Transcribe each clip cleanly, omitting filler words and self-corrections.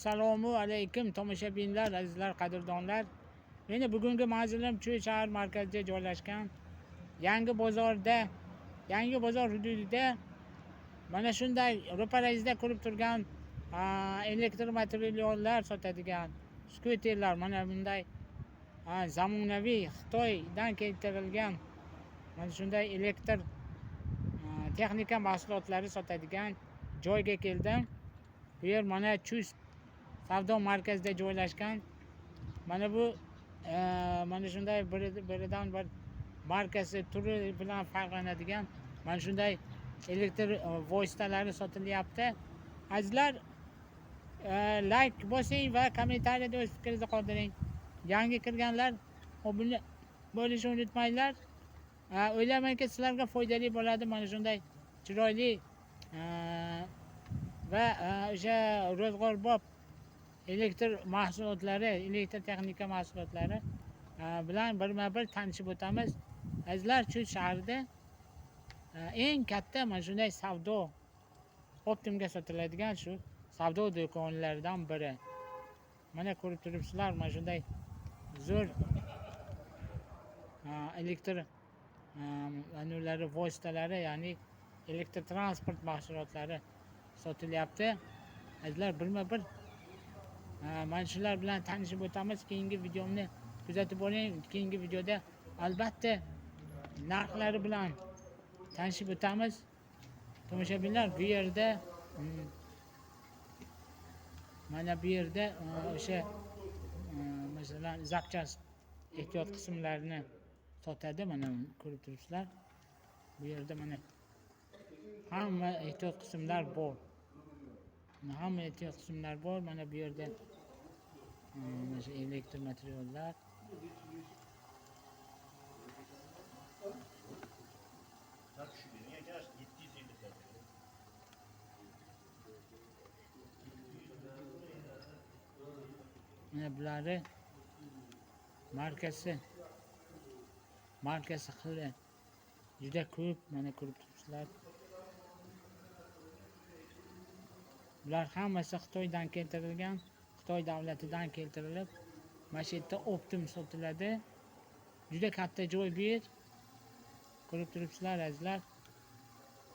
Assalomu alaykum tomoshabinlar, azizlar, qadrdonlar. Meni bugungi manzilim Chuy shahar markazida joylashgan Yangi bozorda, Yangi bozor hududida mana shunday ro'parangizda ko'rib turgan elektr materiallar sotadigan skuterlar, mana bunday zamonaviy Xitoydan keltirilgan mana shunday elektr texnika mahsulotlari sotadigan joyga keldim. Bu yer mana Chust savdo markazida joylashgan. Mana bu mana shunday biridan bir markasi, turi bilan farqlanadigan mana shunday elektr vositalari sotilyapti. Azizlar, like bosing va kommentariyada o'z fikringizni qoldiring. Yangi kirganlar obuna bo'lishni unutmanglar. O'ylaymanki, sizlarga foydali bo'ladi mana shunday chiroyli va o'sha ro'zg'orbop elektr mahsulotlari, elektr texnika mahsulotlari bilan birma-bir tanishib o'tamiz. Azizlar, Chust shahrida eng katta mana shunday savdo optimga sotiladigan shu savdo do'konlaridan biri. Mana ko'rib turibsizlar, mana shunday zo'r elektr anulari, vositalari, ya'ni elektr transport mahsulotlari sotilyapti. Azizlar, birma-bir mana shular bilan tanishib o'tamiz. Keyingi videomni kuzatib boring. Keyingi videoda albatta narxlari bilan tanishib o'tamiz. Tomoshabinlar, bu yerda mana bu yerda o'sha masalan zapchast ehtiyot qismlarini sotadi. Mana ko'rib turibsizlar. Bu yerda mana hamma ehtiyot qismlar bor. Hamma ehtiyot qismlar bor. Mana bu yerda mana shu elektr materiallar. Mana bulari markasi xili juda ko'p. Mana ko'rib turibsizlar. Bular hammasi Xitoydan keltirilgan, Xitoy davlatidan keltirilib, mana shu yerda optim sotiladi. Juda katta joy bu yer. Ko'rib turibsizlar azizlar.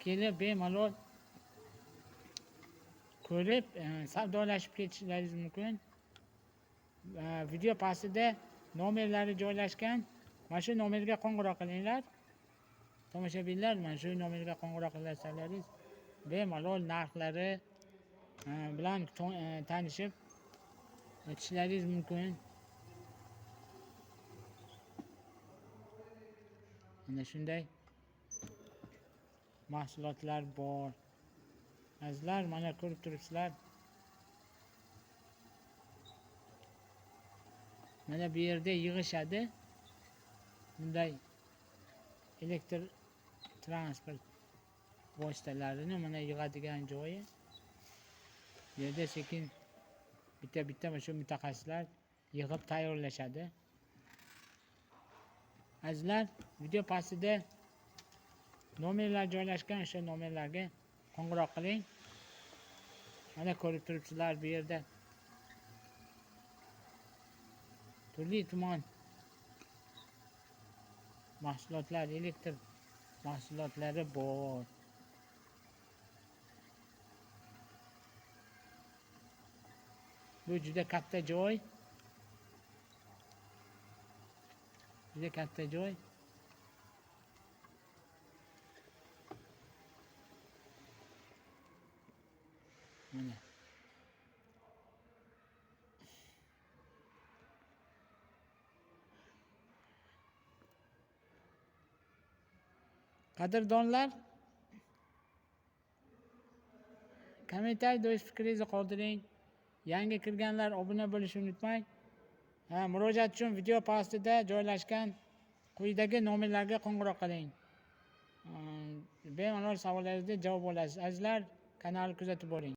Kelib bemalol ko'rib, savdolashib ketishlaringiz mumkin. Video pastida nomerlari joylashgan. Mana shu nomerga qo'ng'iroq qilinglar. Tomoshabinlar, mana shu nomerga qo'ng'iroq qilsalaringiz bemalol narxlari bilan tanishib o'tishlaringiz mumkin. Mana shunday mahsulotlar bor. Azizlar, mana ko'rib turibsizlar. Mana bu yerda yig'ishadi. Bunday elektr transport vositalarini mana yig'adigan joyi. Bu yerda sekin bitta-bitta mana shu mutaxassislar yig'ib tayyorlashadi. Azizlar, video pastida nomerlar joylashgan, o'sha nomerlarga qo'ng'iroq qiling. Mana ko'rib turibsizlar, bu yerda turli tuman mahsulotlar, elektr mahsulotlari bor. Bu juda katta joy. Juda katta joy. Mana. Qadrdonlar, kommentariyada o'z fikringizni qoldiring. Yangi kirganlar obuna bo'lishni unutmang. Murojaat uchun video pastida joylashgan quyidagi nomerlarga qo'ng'iroq qiling. Bemalol savollaringizga javob olasiz. Azizlar, kanalni kuzatib boring.